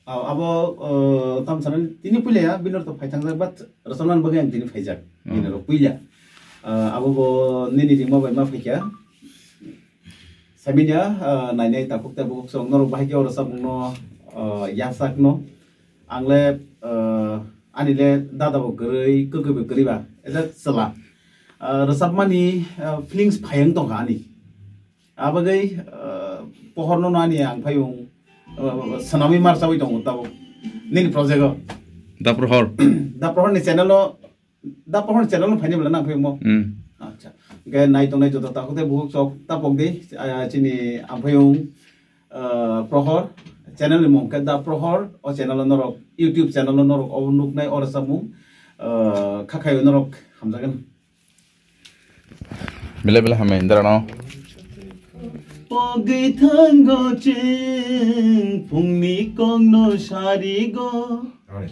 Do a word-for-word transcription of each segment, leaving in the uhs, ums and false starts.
Abo, abo, uh, tam sana tini puila ya, bini to phai thangjak, but rasamna bagwi ang tini phaijak. Hmm. Bini ro puila. Uh, abo bo nini ringma bai ma phaikha. Saminya, uh, nainai takhuk tei bukhuk song norok bahai khe oro samung no, uh, yasak no. Ang le, uh, ani le dada bo kwrwi, kwkwi bo kwrwi ba. Eda chwla. Uh, rwchapmani, uh, feelings phai wng tongkha ani. Abagwi, uh, pohor no ani ang phai wng, uh, swnamwi mar chawi tongo tabuk. Nini project o. Da Prohor. Da Prohor ni channel o, Da Prohor ni channel no phaini bwla nang phai mo. Hmm. Acha. Ge nai tongnai joto takhuk tei bukhuk sok tapok di, ah, chini ang phai wng, uh, Prohor channel ni mung khe Da Prohor, o channel o norok YouTube channel o norok o nuknai oro samung, uh, khakhai norok hamjagan. Belai belai hambai hindrano. Pogwi thango chwng phungni kokno sarigo. Oi,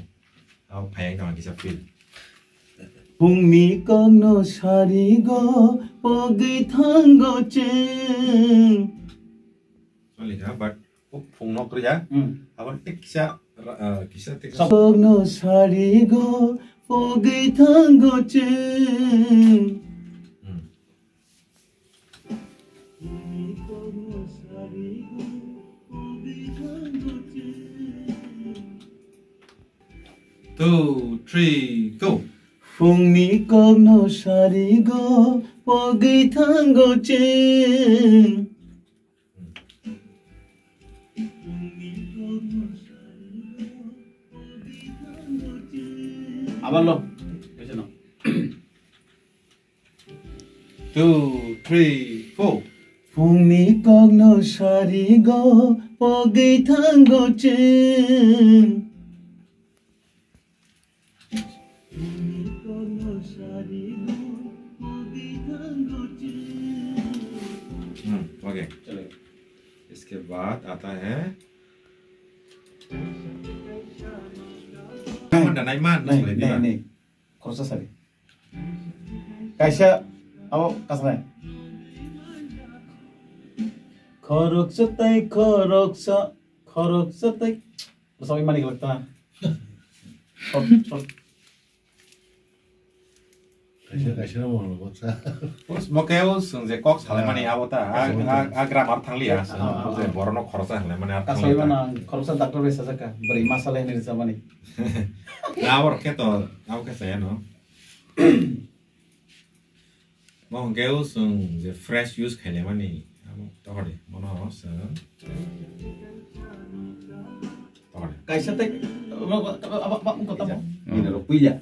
au phayang tong kisa feel. Phungni kokno sarigo, pogwi thango chwng. Choli kha, but phung nok rya. Hmm. Abon tik kisa, uh, kisa tik. Kokno sarigo, pogwi thango chwng. Hmm. Two, three, go. Phungni kokno sarigo, pogwi thango chwng. Abar lo. Kaisa no. Two, three, four. Phungni kokno sarigo, pogwi thango chwng. Hmm, okay. Chalo. Iske baad aata hai. Nahi, nahi, nahi. Khoroksa sari. Kaisa abo kasnai. Khoroksa tai khoroksa, khoroksa tai. Bwsai mani kwlak ta. Short, short. Kaisa, kaisa no mano baksa. Mokeo sung je kok salaimani abo ta. A, a, a grammar thangliya. Ah. Je borok no khoroksa hwnlaimani ar thangliya. Kasai mano ang khoroksa doctor bai sajak ka. Bwrwi masa lai hinwi rijak mani. Na abo khe to, abo khe saya no. Mo hwnkhe o chwng je phrase use khainai mani, amo tohori, mono chwng tohori. Kaisa tei, abo, abo, abo, abo, abo, abo, abo, abo, puila.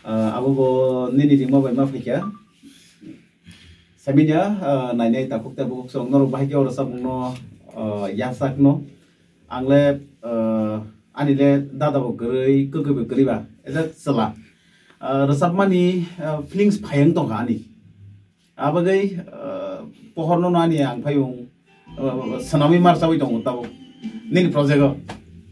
Ah, abo bo nini ringma bai ma phaikha. Saminya, ah, nainai takhuk tei bukhuk song norok bahai khe oro samung no, ah, yasak no. Ang le, ah, ani le dada bo kwrwi, kwkwi bo kwrwi ba. Eda chwla. Ah, rwchapmani, ah, feelings phai wng tongkha ani. Abagwi, ah, pohor no ani ang phai wng, ah, swnamwi mar chawi tongo tabuk. Nini project o.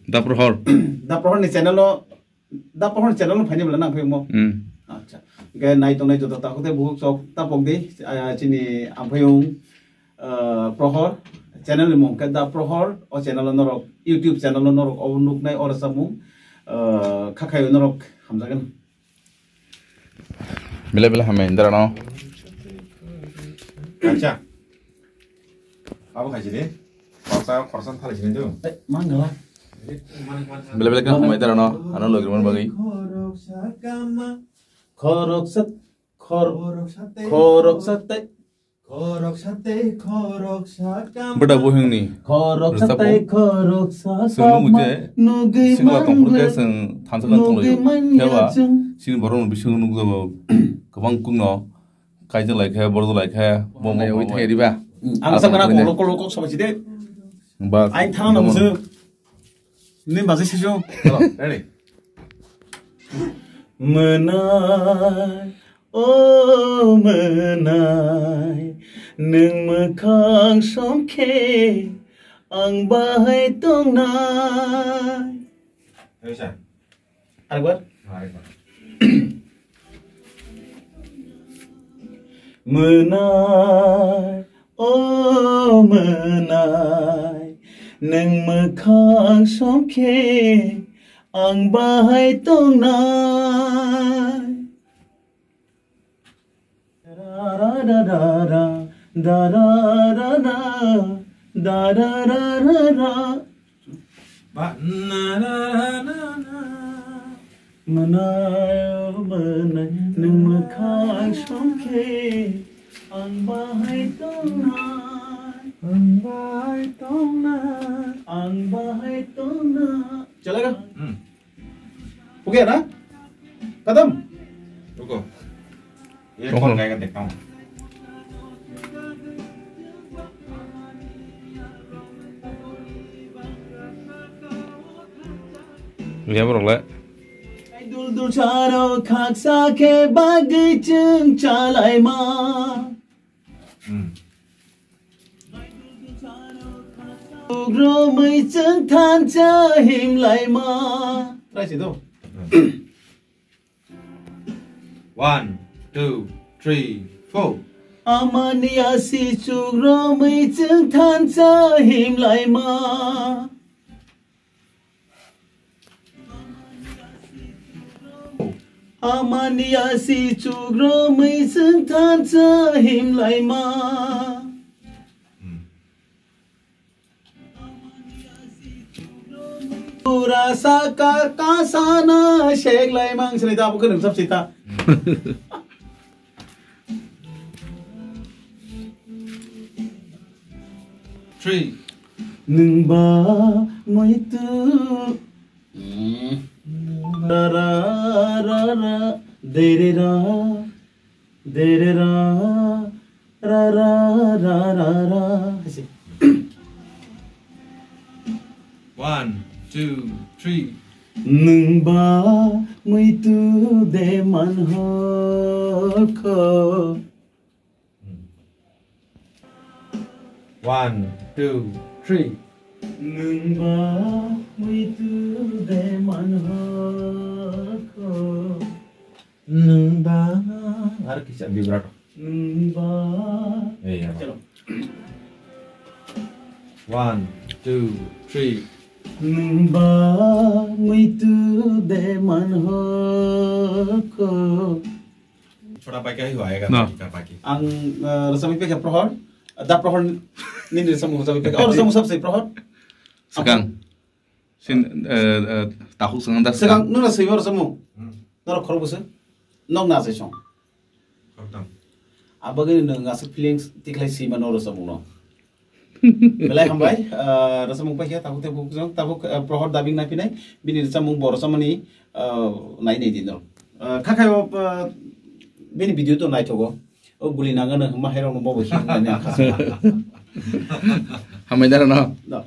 Da Prohor. Da Prohor ni channel o Da Pohor channel no phaini bwla nang phai mo. Hmm. Acha. Ge nai tongnai joto takhuk tei bukhuk sok tapok di, ah, chini ang phai wng, ah, Prohor channel ni mung khe Da Prohor, o channel o norok YouTube channel o norok o nuknai oro samung, ah, khakhai norok hamjagan. Belai belai hambai hindrano. Acha. Abo khai sini. Khoroksa, khoroksa thali sini tu. Eh, mangala. Belai belai khe hambai hindrano. Ano logirman bagwi. Khoroksa, khor-, khoroksa tei, khoroksa tei, khoroksa kama. Bwda buhingni. Khoroksa tei khoroksa kama. Chwng nugwi je, nugwi sini ba tongphuru khe mangla. Chwng thansa khe tonglaio. Nugwi manya. Kheba, chwng sini borok no bisingo nukjago. Kwbang kukno. Kaijak lai khe, borok lai khe, bo mo thai riba. Ang sakna kolo kolo kok sabai side. Bas. Aing thana nang se. Ni baje sisu. Ready. Mwnai, o mwnai, nwng mwkhang somkhe ang bahai tongnai. Arekbar. Arekbar. Mwnai, o mwnai, Nwng mwkhang somkhe ang bahai tongnai. Ra ra ra ra ra, da ra ra ra, da ra ra ra ra. Ba, na ra ra na na. Mwnai o mwnai, nwng mwkhang somkhe ang bahai tongnai. Ang bahai tongnai. Ang bahai tongnai. Chalega? Hmm. Okay na? Kadam? Ruko. Ye Ruko. Kol kayega dekhta hoon. Liya borok le. Dul dul charo khaksa khe bagwi chwng chalaima. Hmm. Romwi chwng thansa himlaima. Try si do. One, two, three, four. Amani asi chuk romwi chwng thansa himlaima. Amani asi chuk romwi chwng thansa himlaima. Hmm. Pura saka kasana seklai mang sini ta bukan sab sita. Three. Nwng ba muitu. Hmm. Ra ra ra ra, de re ra. Derera, ra, ra, ra, ra, ra. Hai se. One, two, three. Nwng ba muitu de man ho kho. One, two, three. Nwng ba muitu de man ho kho. Nwng ba, aro kisa vibrato. Nwng ba. Eh, ya. Chalo. One, two, three. Nwng ba muitu de man ho kho. Chhota paikha hi hoayega. No. Paikha paikha. Ang, eh, rwchapwi paikha Prohor. Da Prohor nini rwchapmung rwchapwi paikha. Oh, rwchapmung sab se Prohor. Swkang. Sin, eh, eh, takhuk swkang da swkang. Swkang, nwng na swima rwchapmung. Hmm. Norok khorok bwswk? Nok na achai song? Khoroktham. Abagwi nwng aswk feelings tikhlai sima no rwchapmung no. Belai hambai, ah, rwchapmung paikha, tabuk tabuk jong, tabuk, ah, Prohor dubbing naiphinai, bini rwchapmung bo rwchapmani, ah, nai nai di norok. Ah, kha khaio, ah, bini video to naithogo. O guli nangano hwnma hairokno bobo himnani ang kha sa. Hambai dara no? No.